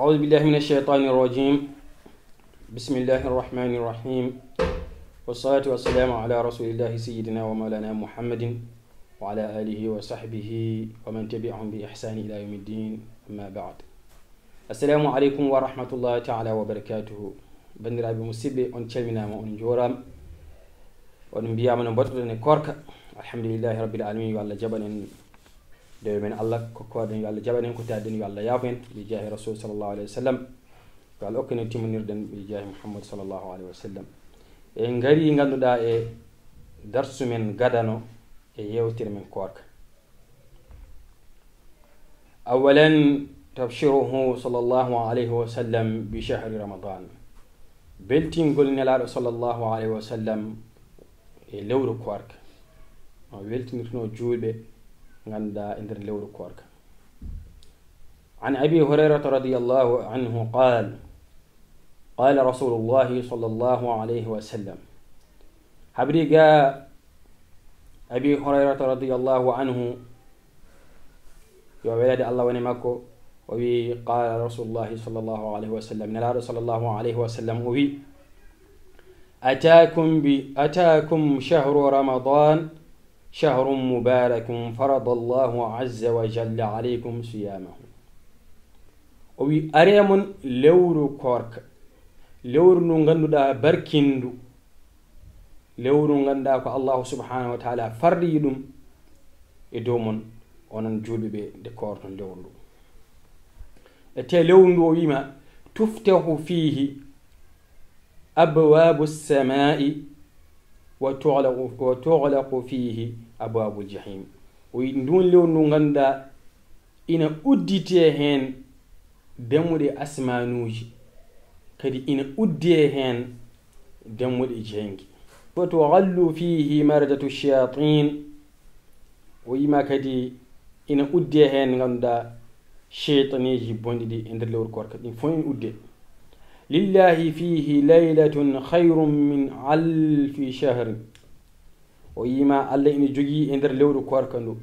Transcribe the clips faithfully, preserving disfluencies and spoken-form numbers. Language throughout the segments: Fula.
أعوذ بالله من الشيطان الرجيم. بسم الله الرحمن الرحيم. والصلاة والسلام على رسول الله سيدنا ومولانا محمد وعلى آله وصحبه ومن تبعهم بإحسان إلى يوم الدين. أما بعد. السلام عليكم ورحمة الله تعالى وبركاته. Banndiraaɓe musidɓe, on calminaama, on njooraama. On mbiyaama no mbaɗɗuɗen e koorka. Alhamdulillahi Rabbil Alamin. Yo Allah jaɓan en dewe men, Allah ko koorɗen, yo Allah jaɓan en, ko taadden, yo Allah yaafo en. Bi jaahi Rasul sallallahu alayhi wa sallam. Yo Allah okku en timmondirɗen bi jaahi Muhammad sallallahu alayhi wa sallam. En ngarii, ngannduɗaa, e darsu men gadano e yeewtere men koorka. Awalan tabshiruhu sallallahu alayhi wa sallam bi shahri Ramadan. Beltingol Nelaaɗo sallallahu alayhi wa sallam e lewru koorka. O weltinirno juulɓe, ngannduɗaa, e nder lewru koorka. عن أبي هريرة رضي الله عنه قال: قال رسول الله صلى الله عليه وسلم. Habri ga Abi Hurairata radiyallahu anhu, yo welade Allah wone makko, o wi: قال رسول الله صلى الله عليه وسلم. Nelaaɗo sallallahu alayhi wa sallam o wi: أتاكم ب-، أتاكم شهر رمضان، شهر مبارك، فرض الله عز وجل عليكم صيامه. O wi: Aree mon lewru koorka, lewru ndu ngannduɗaa barkindu, lewru ndu ngannduɗaa ko Allahu subhanahu wa taala farri ɗum e dow mon, onon juulɓe ɓe, nde koorton lewru ndu. E te lewru ndu, o wiima: تفتح فيه أبواب السماء وتغلق، وتغلق فيه أبواب الجحيم. O wi ndun lewru ndu ngannduɗaa ina udditee heen dammuɗe asmaanuuji, kadi ina uddee heen dammuɗe jeynge. وتغل فيه مردة الشياطين. O wiima kadi ina uddee heen, ngannduɗaa, seytaneeji bonɗi ɗi e nder lewru koorka, ɗin fof ina uddee. لله فيه ليلة خير من ألف شهر. O wiima Allah ina jogii e nder lewru koorka ndu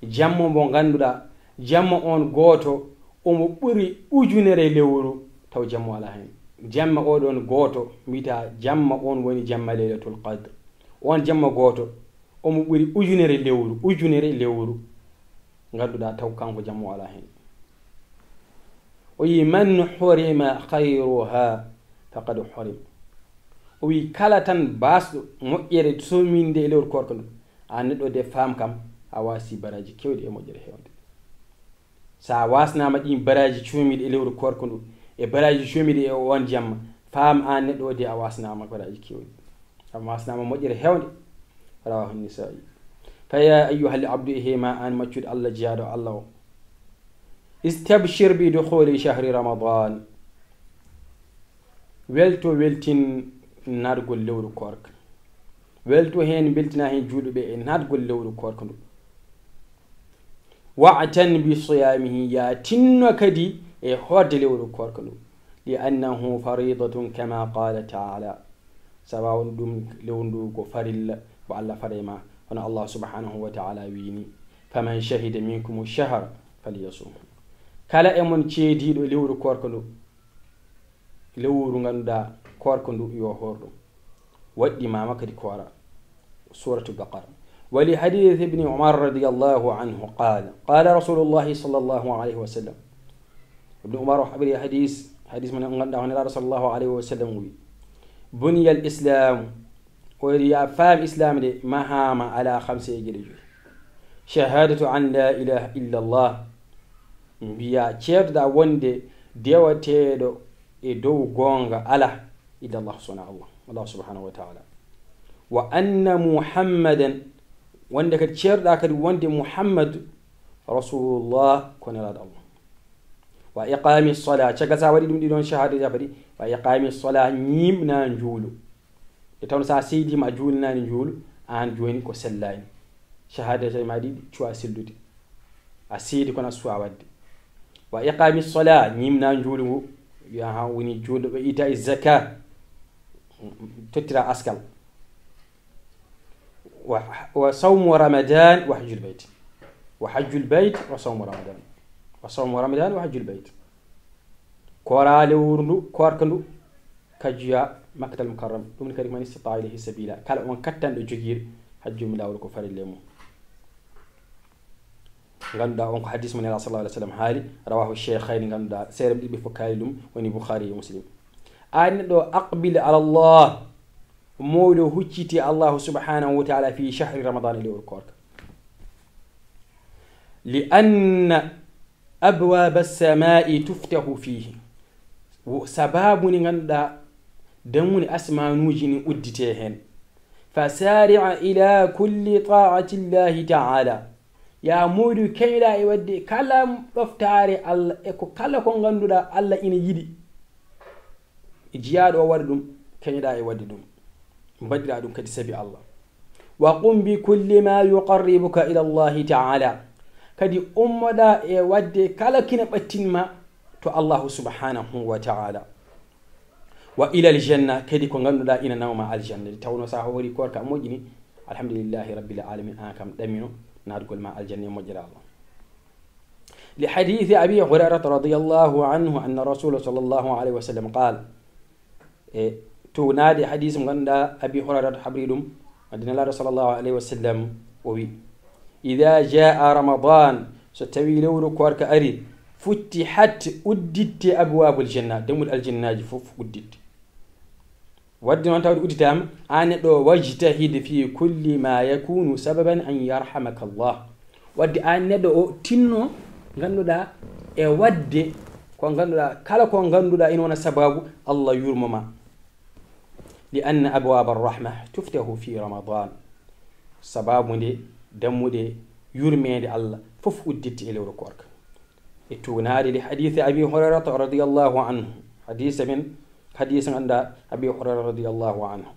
jamma mo ngannduɗaa, jamma on gooto omo ɓuri ujunere lewru taw jamma alaa heen. Jamma oɗon gooto, mbiyata jamma on woni jamma Laylatul Qadr. On jamma gooto omo ɓuri ujunere lewru, ujunere lewru ngannduɗaa taw kanko jamma o alaa heen. O wi: من حرم خيرها فقد حرم. O wi kala tan baasɗo moƴƴere soomiinde e lewru koorka ndu, aan neɗɗo de, faam kam a waasii baraaji keewɗi e moƴƴere heewnde. So a waasnaama ɗiin baraaji coomiiɗi e lewru koorka ndu, e baraaji coomiiɗi e oon jamma, faam aan neɗɗo o de a waasnaama baraaji keewɗi. A waasnaama moƴƴere heewnde. رواه النسائي. فيا أيها العبد, e he ma aan maccuɗo Allah, jiyaaɗo Allah o, استبشر بدخول شهر رمضان. Welto, weltin naatgol lewru koorka. Welto heen, mbeltinaa heen juulɓe ɓe e naatgol lewru koorka ndu. واعتن بصيامه, yaa tinno kadi e hoorde lewru koorka ndu. لأنه فريضة كما قال تعالى. Sabu ɗum, lewru ndu ko farilla mo Allah faree ma, hono Allah subhanahu wa ta'ala wiyi ni: فمن شهد منكم الشهر فليصمه. Kala e mon ceediiɗo lewru koorka ndu, lewru ngannduɗaa koorka ndu, yo hoor ɗum. Waɗɗimaama kadi koora. Suratu Baqara. ولحديث ابن عمر رضي الله عنه قال: قال رسول الله صلى الله عليه وسلم. Ibnu Umar o habri hadis, hadis mo ngannduɗaa hono Nelaaɗo sallallahu alayhi wa sallam wi: بني الإسلام, o wi, yaa faam Islaam de, مهام على خمس, e geɗe joyi. شهادة أن لا إله إلا الله, mbiyaa, ceedoɗaa wonde dewateeɗo e dow goonga alaa illa Allah, so wonaa Allah, Allah subhanahu wa ta'ala. وأن محمدا, wonde kadi ceedoɗaa kadi wonde Muhammad Rasulullah, ko Nelaaɗo Allah. وإقام الصلاة, caggal so a waɗii ɗum ɗiɗon shahaada jaɓaɗi, وإقام الصلاة, ñiiɓnaa njuulu. Nde tawnoo so a seediima a juulnaani njuulu, aan jooni ko sellaani. Shahaada tawi ma ɗiɗi, cuwa sellude. A seedi kono a suwaa waɗde. وإقام الصلاة, ñiiɓnaa njuulu ngu, wiyaa haa woni juulɗo. وإيتاء الزكاة, tottira askal. و، وصوم رمضان وحج البيت. وحج البيت وصوم رمضان. وصوم رمضان وحج البيت. Koora lewru ndu, koorka ndu, ka juya Makkatal Mukarram. Ɗum ne kadi, man istata ilayhi sabila, kala on kattanɗo jogiiɗo hajju mi laawol ko farille mum. Ngannduɗaa on ko hadis mo Nelaaɗo sallallahu alaihi wasallam haali, rawahu shaykhayni, ngannduɗaa seeɗa ɓe ɗiɗi fof kaali ɗum, woni Bukhari e Muslim. Aan neɗɗo, aqbil ala Allah, mawɗo hucciti Allahu subhanahu wa ta'ala fi shahri Ramadan, e lewru koorka. Li anna abwaaba samaa'i tuftahu fiihi. Wo-, sabaabu ni ngannduɗaa dammuɗe asmaanuuji ni udditee heen. Fa saari'a ila kulli ta'ati Llahi ta'ala. Yaa moytu, keñoɗaa e waɗde kala ɗoftaare Allah, e ko kala ko ngannduɗaa Allah ina yiɗi. E jiyaaɗo o waɗa ɗum, keñoɗaa e waɗde ɗum. Mbaɗiraa ɗum kadi sabi Allah. Wa qum bi kulli ma yuqarribuka ila Allahi ta'ala. Kadi ummoɗaa e waɗde kala kina ɓattin ma to Allahu subhanahu wa ta'ala. Wa ila aljanna, kadi ko ngannduɗaa ina nawa ma aljanna. Nde tawnoo so a hoorii koorka moƴƴini, alhamdulillahi rabbil alamin, aan kam ɗamino naatgol ma aljanna e moƴƴere Allah. Li hadisi Abi Hurayrata radiyallahu anhu anna Rasula sallallahu alayhi wa sallam qaal. E tuugnaade hadis mo ngannduɗaa Abi Hurayrata habri ɗum, wadde Nelaaɗo sallallahu alayhi wa sallam o wi, "Ida jaa Ramadan, so tawi lewru koorka ari, futtihat, udditte abwabul janna, dammuɗe aljannaaji fof udditte." Wadde noon tawde udditaama, aan neɗɗo o, wajtahid fi kulli ma yakunu sababan an yarhamaka Allah. Wadde aan neɗɗo o, tinno ngannduɗaa e waɗde ko ngannduɗaa, kala ko ngannduɗaa ina wona sabaabu Allah yurmo ma. Li anna abwaaba rahma tuftahu fi Ramadan. Sabaabu nde dammuɗe yurmeende Allah fof udditte e lewru koorka. E tuugnaade li hadisi Abi Hurayrata radiyallahu anhu. Hadis men, hadis ngannduɗaa Abi Hurayrata radiyallahu anhu.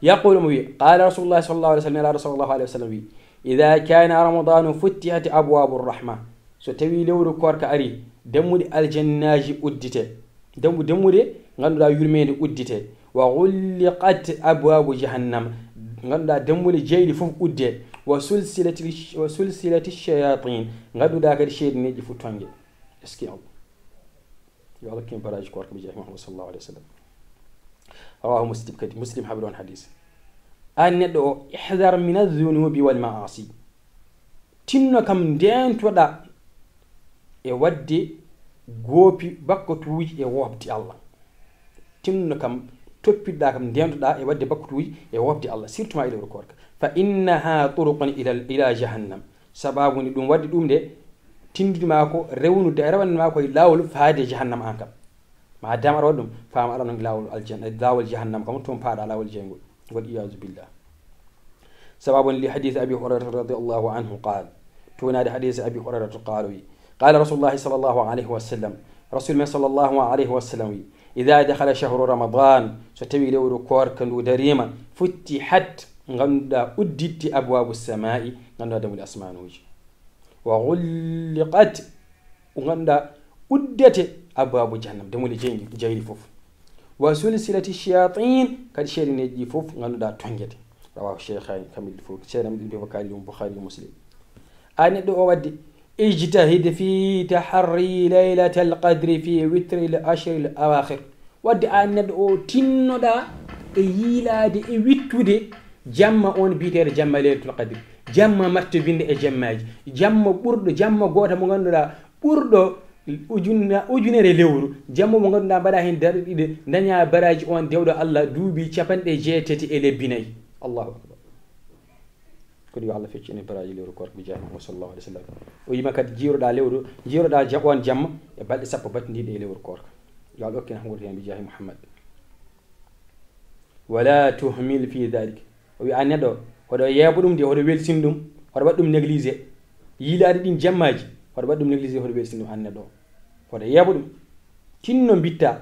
Yaqulu, mo wi, qala Rasulullah sallallahu alaihi wasallam, Nelaaɗo sallallahu alaihi wasallam wi, "Idha kana Ramadanu futtihat abwabu rahma." So tawi lewru koorka ari, dammuɗe aljannaaji uddite. Dammu-, dammuɗe ngannduɗaa yurmeende uddite. "Wa ghulliqat abwabu jahannam." Ngannduɗaa dammuɗe jeyɗe fof udde. "Wa sulsilati, wa sulsilati shayatin." Ngannduɗaa kadi seyɗineeji fof tonge. Est-ce que Allah? Yo Allah hokku en baraaji koorka bi jaahi Muhammad sallallahu alaihi wasallam. Rawahu Muslim, kadi Muslim habri on hadis. Aan neɗɗo o, ihdar min adh-dhunubi wal ma'asi. Tinno kam ndeentoɗaa e waɗde goopi bakkatuuji e woofde Allah. Tinno kam, toppitoɗaa kam, ndeentoɗaa e waɗde bakkatuuji e woofde Allah, surtout ma e lewru koorka. Fa innaha turuqun ila, ila jahannam. Sabaabu ni ɗum waɗde ɗum de, tinndudi ma ko rewnude, rewanma ko e laawol faade jahannama aan kam. Ma dam aɗa waɗa ɗum, faama aɗa noon laawol aljanna, laawol jahannama kam, toon paaɗa laawol jeyngol. Wal iyaazu billah. Sabaabu on li hadith Abi Hurayrata radiyallahu anhu qaal. Tuugnaade hadith Abi Hurayrata qaal wi. Qaala Rasulullahi sallallahu alayhi wa sallam. Rasul men sallallahu alayhi wa sallam wi. Idha dakhala shahru Ramadan, so tawi lewru koorka ndu dariima, futtihat, ngannduɗaa udditte abwaabu samaa'i, ngannduɗaa dammuɗe asmaanuuji. Wa ghulliqat, ko ngannduɗaa uddete abwaabu jahannam, dammuɗe jeyɗi, jeyɗi fof. Wa sulsilati shayatin, kadi seyɗineeji ɗi fof ngannduɗaa tongete. Rawahu shaykhani, kamɓe ɗiɗi fof, seeɗa ɗum ɓe Bukhari, ɗum Bukhari e Muslim. A neɗɗo o waɗde, ijtahid fi taharri laylatal qadri fi witril ashril awakhir. Wadde aan neɗɗo o, tinnoɗaa e yiilaade e wittude jamma on biyeteeɗo jamma Laylatul Qadr. Jamma mattobinde e jammaaji. Jamma ɓurɗo, jamma gooto mo ngannduɗaa ɓurɗo ujunna-, ujunere lewru. Jamma mo ngannduɗaa mbaɗaa heen darɗe ɗiɗi, dañaa baraaji on dewɗo Allah duuɓi capanɗe jeetati e lebbi nayi. Allahu akbar. Kadi yo Allah feccu en e baraaji lewru koorka bi jaahi Muhammad sallallahu alaihi wasallam. O yima kadi jiiroɗaa lewru, jiiroɗaa ja-, on jamma e balɗe sappo battindiiɗe e lewru koorka. Yo Allah okku en hanngude heen bi jaahi Muhammad. Wala tuhmil fi dhalik. O wi aan neɗɗo, hoɗo yeeɓa ɗum de, hoɗo welsin ɗum, hoɗo waɗa ɗum négligé. Yiilaade ɗin jammaaji, hoɗo waɗa ɗum négligé, hoɗo welsin ɗum aan neɗɗo. Hoɗo yeeɓa ɗum. Tinno mbitta.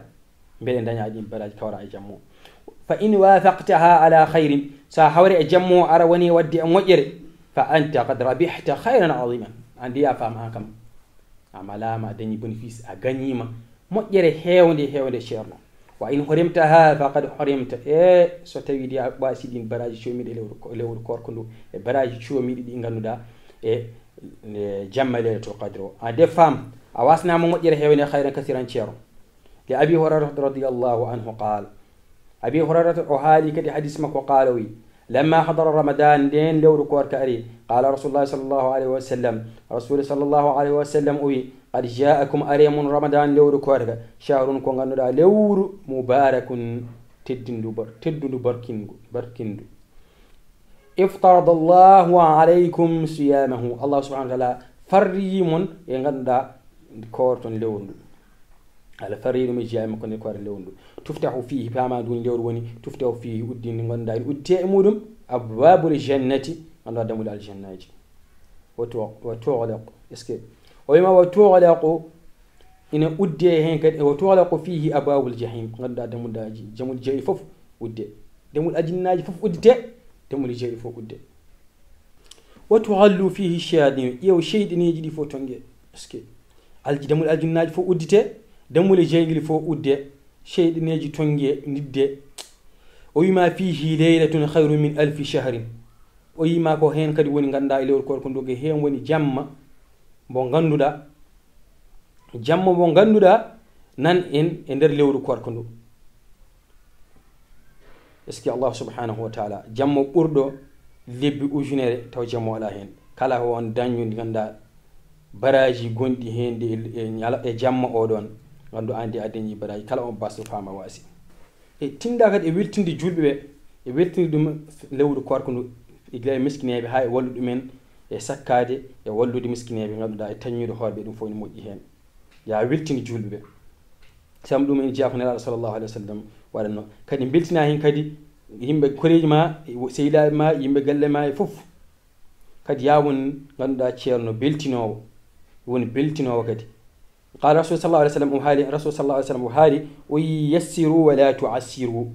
Mbeɗe daña ɗin baraaji kawra e jammo. Fa in wafaqtaha ala khairin, sa hawre e jammo ara woni wadde e moƴƴere, fa anta qad rabihta khairan aziman. Andi ya fam an kam. A malama, a dañi bénéfice, a gañima moƴƴere hewnde, hewnde ceerno. Wa in hurimtaha faqad hurimta. E so tawi di a ɓasi ɗin baraaji comiɗi lewru ko-, lewru koorko ndu, e baraaji comiɗi ɗi ngannduɗaa e, e jamma Laylatul Qadr o. A de fam, a wasnama moƴƴere hewnde khairan kasiran ceerno. لأبي هريرة رضي الله عنه قال. Abi Hurayrata o haali kadi hadis makko, qaala o wi, lamma hadara Ramadan, nden lewru koorka ari, qaala Rasulullah sallallahu alayhi wa sallam, Rasul sallallahu alayhi wa sallam o wi, qad jaakum, ari e mon Ramadan, lewru koorka, shahrun, ko ngannduɗaa lewru, mubarakun, teddindu bar-, teddundu barkingu, barkindu. Iftarada Allahu alaykum siyamahu. Allah subhanahu wa ta'ala farriyi mon e ngannduɗaa koorton lewru ndu. Allah farriyi ɗum e jeyaa makko nde koorton lewru ndu. Tuftahu fihi, paama ndu lewru woni, tuftahu fihi, uddi ndi ngannduɗaa ene uddite e muɗum, abwabul jannati, ngannduɗaa dammuɗe aljannaaji. Wa tu-, wa tughlaqu. Est-ce que o wiima wa tughlaqu ina udde heen kadi, wa tughlaqu fihi abwabul jahim, ngannduɗaa dammuɗe, dammuɗe jahim fof udde. Dammuɗe aljannaaji fof uddite, dammuɗe jahim fof udde. Wa tughallu fihi shayatin, ƴeew seyɗineeji ɗi fof tonge. Est-ce que alji-, dammuɗe aljinnaaji fof uddite, dammuɗe jeyngili fof udde, seyɗineeji tonge, ndidde. O wiima fihi laylatun khayrun min alfi shahrin. O wiima ko heen kadi woni ngannduɗaa e lewru koorko ndu, ko heen woni jamma mbo ngannduɗaa, jamma mbo ngannduɗaa nan en e nder lewru koorko ndu. Est-ce que Allah subhanahu wa ta'ala, jamma ɓurɗo lebbi ujunere taw jamma alaa heen. Kala ko on dañño ndi ngannduɗaa baraaji gonɗi heen ndi e, e ñala-, e jamma o ɗon, nganndu an ndi a dañi baraaji, kala on basto faama waasi. E tinda kadi e weltinde julɓe ɓe, e weltinde ɗum lewru koorko ndu, e gila e miskineeɓe haa e wallude ɗumen e sakkaade e wallude miskineeɓe ngannduɗaa e taññude hoore ɓe, ɗum fof ene moƴƴi heen. Yaa weltin julɓe ɓe. Sabu ɗum en jeyaa ko Nelaaɗo sallallahu alayhi wa sallam waɗatno. Kadi mbeltinaa heen kadi yimɓe koreeji ma, sehilaaɓe ma, yimɓe galle ma e fof. Kadi yaa won ngannduɗaa ceerno beltinoowo, woni beltinoowo kadi. Qaala Rasul sallallahu alayhi wa sallam, o haali, Rasul sallallahu alayhi wa sallam o haali, o wi, yassiru wa la tu'assiru.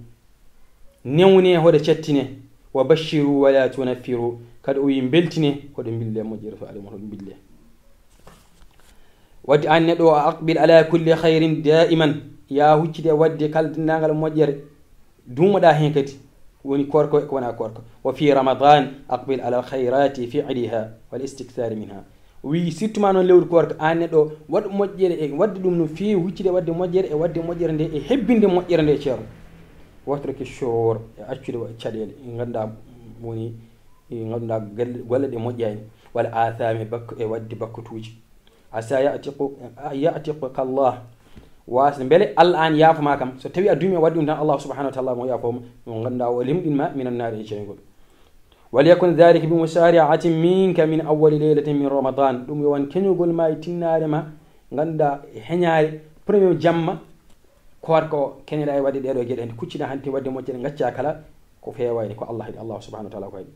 Newne, hoɗe cattine. Wa bashiru wa la tunaffiru. Kadi o wi, mbeltine, hoɗe mbille moƴƴere, so ari mo, hoɗe mbille. Wadde aan neɗɗo o, aqbil ala kulli khayrin daiman. Yaa huccide e waɗde kala denndaangal moƴƴere. Duumoɗaa heen kadi. Woni koorko e ko wonaa koorko. Wa fi Ramadan, aqbil ala al khayrati fi'liha wal istikthari minha. O wii, surtout ma noon lewru koorka, aan neɗɗo, waɗ moƴƴere e waɗde ɗum no feewi, huccide e waɗde moƴƴere, e waɗde moƴƴere nde, e hebbinde moƴƴere nde, ceerno. Watruki shurur, e accude wa-, caɗeele, ɗe ngannduɗaa woni, ɗe ngannduɗaa galle, golle ɗe moƴƴaani, wal athami, e bakk-, e waɗde bakkatuuji. Asa ya'tiqu-, ya'tiqaka Allah. Waasde mbele Allah aan yaafo ma kam. So tawi a duumi a waɗi ɗum tan, Allah subhanahu wa ta'ala mo yaafo ma, mo ngannduɗaa o limɗin ma minan naari e jeyngol. Walyakun dhalika bi musari'atin minka min awwali laylatin min Ramadan. Ɗum yo won keñugol ma e tinnaare ma, ngannduɗaa e heñaare premier jamma koorka o, keñoɗaa e waɗde ɗee ɗoo geɗe, hannde kucciɗaa hannde waɗde moƴƴere, ngaccaa kala ko feewaani, ko Allah haɗi, Allah subhanahu wa ta'ala ko haɗi.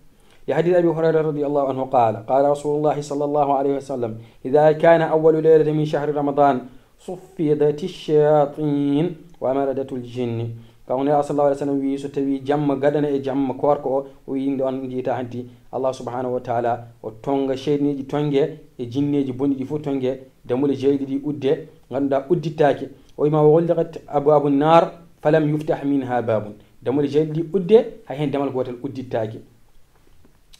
Li hadith Abi Hurayra radiyallahu anhu qala, qala Rasulullahi sallallahu alayhi wa sallam, idha kana awwalu laylatin min shahri Ramadan, suffidati shayatin wa maradatul jinni. Kanko Nelaaɗo sallallahu alayhi wa sallam wii, so tawii jamma gadana e jamma koorka o, o wii, nden on njiita hanti Allah subhanahu wa ta'ala o tonga seyɗineeji tonge e jinneeji bonɗi ɗi fof tonge, dammuɗe jeyɗi ɗi udde, ngannduɗaa uddittaake. O wii ma, wa ghulliqat abwabu nar falam yuftah minha babun. Dammuɗe jeyɗi ɗi udde, hay heen damal gootal uddittaake.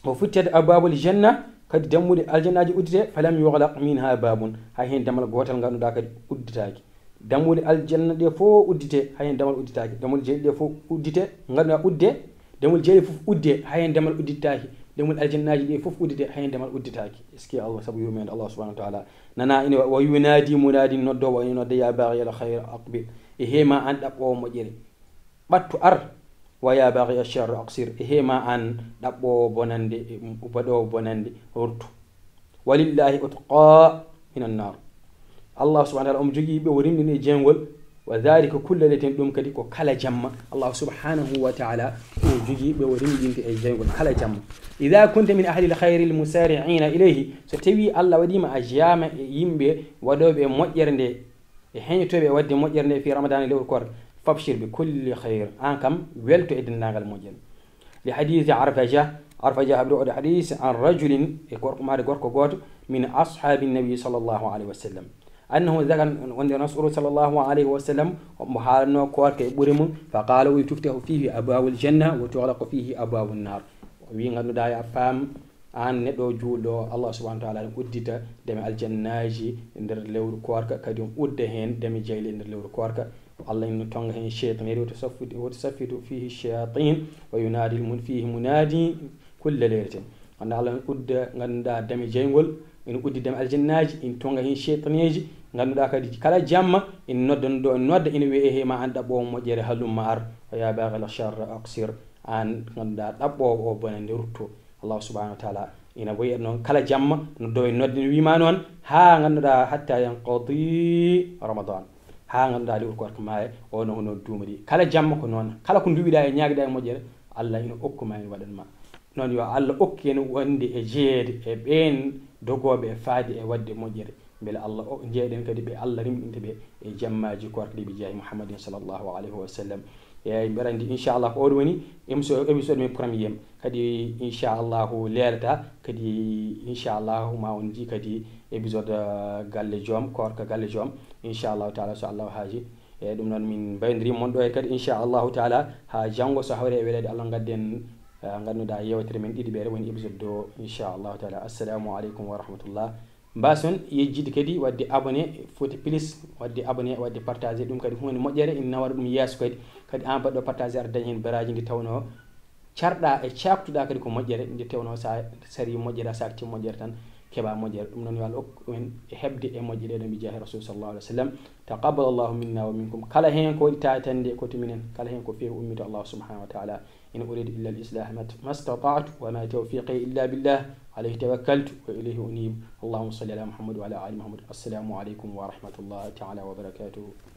Wa futtihat abwabul janna, kadi dammuɗe aljannaaji uddite, falam yughlaq minha babun, hay heen damal gootal ngannduɗaa kadi udditaaki. Dammuɗe aljanna ɗe fof uddite, hay heen damal udditaaki. Dammuɗe jeyɗi ɗe fof uddite, ngannduɗaa udde, dammuɗe jeyɗi fof udde, hay heen damal udditaaki. Dammuɗe aljannaaji ɗe fof uddite, hay heen damal udditaaki. Est-ce que Allah, sabu yurmeende Allah subhanahu wa ta'ala, nana ina wa, wa yunadi munadin, noddoowo ina nodda, ya baghi al khayr aqbil. E hee ma aan ɗaɓɓoowo moƴƴere, ɓattu ar, wa ya baghi ash-sharr aqsir, e hee ma aan ɗaɓɓoowo bonannde, e baɗoowo bonannde, ruttu. Walillahi utqa minan nar. Allah subhanahu wa ta'ala omo jogii ɓe o rimɗini e jeyngol, wa dhalika kulla laylatin, ɗum kadi ko kala jamma. Allah subhanahu wa ta'ala ko jogii ɓe o rimɗinta e jeyngol kala jamma. Idha kunta min ahli al khayri al musari'ina ilayhi, so tawii Allah waɗii ma a jeyaama e yimɓe waɗooɓe moƴƴere nde, e heñotooɓe e waɗde moƴƴere nde fi Ramadan e lewru koorka, fabshir bi kulli khayr, aan kam welto e denndaangal moƴƴere. Li hadith Arfaja, Arfaja haɓri oɗo hadith an rajulin, e gorko, maade gorko gooto, min ashabi nabi sallallahu alayhi wa sallam. Annahu dhakara, wonde Rasul sallallahu alayhi wa sallam omo haalanno koorka e ɓure mum, fa qala, o wi, tuftahu fihi abwabul janna wa tughlaqu fihi abwabun nar. O wi, ngannduɗaa, ya faam, aan neɗɗo juulɗo o, Allah subhanahu wa ta'ala ene uddita dame aljannaaji nder lewru koorka, kadi on udda heen dame jeyɗi nder lewru koorka, Allah ina tonga heen seytaneeji, وتصفد, وتصفد فيه الشياطين وينادي المن-, فيه منادي كل ليلة. Wonde Allah ina udda, ngannduɗaa, dame jeyngol, ina uddi dame aljannaaji, ina tonga heen seytaneeji, ngannduɗaa kadi kala jamma ina nodda, nodda, nodda, ina wiya: "Ehe, ma aan ɗaɓɓoowo moƴƴere, halumma ar, ويا باغي الشر أقصر." Aan ngannduɗaa ɗaɓɓoowo o bonannde, rutto. Allah subhanahu wa taala ina wiya noon kala jamma, noddowo ina nodda, ina wiya ma noon, haa ngannduɗaa حتى ينقضي رمضان. Haa ngannduɗaa lewru koorka maayi, o no, ko noon duumori. Kala jamma ko noon. Kala ko nduwiɗaa e ñaagiɗaa e moƴƴere, Allah ina okku ma, ina waɗan ma. Noon yo Allah okku en wonde e jeyeede e ɓeen dogooɓe e faade e waɗde moƴƴere. Mbele Allah o, njeyeɗen kadi ɓe Allah rimɗinta ɓe e jammaaji koorka ɗi, bi jaahi Muhammadin sallallahu alayhi wa sallam. Eeyi, mbeɗa anndi, inchallah, ko oɗo woni émission, épisode men premier. Kadi, inchallahu, leelata. Kadi, inchallahu, ma on nji kadi épisode, eh, galle joom, koorka galle joom. Inchallahu taala, so Allah haaji. Eeyi, ɗum noon min mbayndirii mon ɗo e kadi, inchallahu taala, haa janngo so hawri e weleede Allah ngadden, eh, ngannduɗaa yewtere men ɗiɗi ɓeere woni épisode deux, inchallahu taala. Assalamu aleykum wa rahmatullah. Mbaason yejjitde kadi waɗde abonné, foti plus waɗde abonné, waɗde partagé, ɗum kadi huunde moƴƴere, ina nawara ɗum yeeso kadi. Kadi aan baɗɗo partagé aɗa daña heen baraaji ndi tawnoo carɗa e caaktuɗa kadi ko moƴƴere, nde tawnoo sa sari moƴƴere, a saakti moƴƴere tan, keɓa moƴƴere. Ɗum noon yo Allah okku en e heɓde e moƴƴere ɗe, bi jaahi Rasul sallallahu alaihi wasallam. Taqabbal Allahu minna wa minkum. Kala heen ko waɗi tatande ko to minen, kala heen ko feewi ummito Allah subhanahu wa taala. إن أريد إلا الإصلاح ما استطعت وما توفيقي إلا بالله عليه توكلت وإليه أنيب. اللهم صل على محمد وعلى آل محمد. السلام عليكم ورحمة الله تعالى وبركاته.